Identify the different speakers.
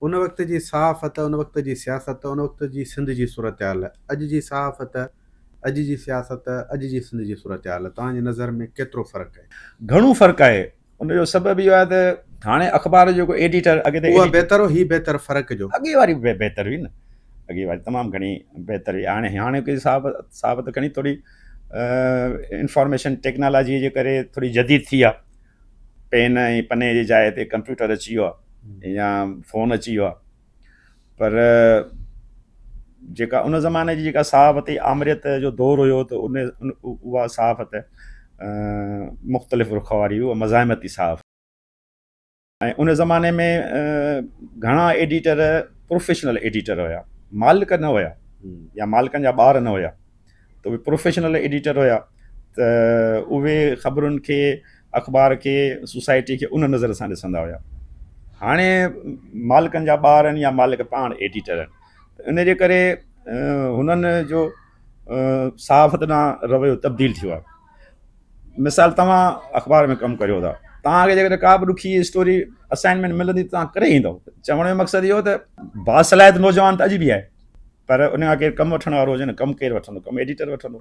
Speaker 1: ان وقت جي صحافت، ان وقت جي سياست، ان وقت جي سنڌ جي صورتحال، اڄ جي صحافت، اڄ جي سياست، اڄ جي سنڌ جي صورتحال، توهان جي نظر ۾ ڪيترو فرق آهي؟
Speaker 2: گهڻو فرق آهي. ان جو سبب اهو آهي ته هاڻي اخبار جو جيڪو ايڊيٽر اڳي ته
Speaker 1: اها بهتر هو هي بهتر فرق جو.
Speaker 2: اڳي واري بهتر هئي نه اڳي واري تمام گهڻي بهتر هئي هاڻي هاڻوڪي صحافت صحافت کڻي ٿوري انفارميشن ٽيڪنالاجي جي ڪري ٿوري جديد ٿي آهي پين ۽ پني جي جاء تي ڪمپيوٽر اچي ويو آهي يا فون اچي ويو آهي پر جيڪا ان زماني جي جيڪا صحافتي آمريت جو دور هيو ته ان اها صحافت مختلف رخ واري هئي مزاحمتي صحافت ۽ ان زماني ۾ گهڻا ايڊيٽر پروفيشنل ايڊيٽر هيا مالڪ نه هيا يا مالڪن جا ٻار نه هيا ته اهي پروفيشنل ايڊيٽر هيا ته اهي خبرن کي اخبار کي سوسائٽي کي ان نظر سان ڏسندا هيا هاڻي مالڪن جا ٻار آهن يا مالڪ پاڻ ايڊيٽر آهن ته ان جي ڪري هنن جو صحافت ڏانهن رويو تبديل ٿيو آهي مثال توهان اخبار ۾ ڪم ڪريو ٿا توهان کي جيڪڏهن ڪا به ڏکي اسٽوري اسائنمينٽ ملندي ته توهان ڪري ايندو چوڻ جو مقصد اهو ته باصلاحيت نوجوان ته اڄ به آهي پر ان کان ڪير ڪم وٺڻ وارو هجي نه ڪم ڪير وٺندو ڪم ايڊيٽر وٺندو.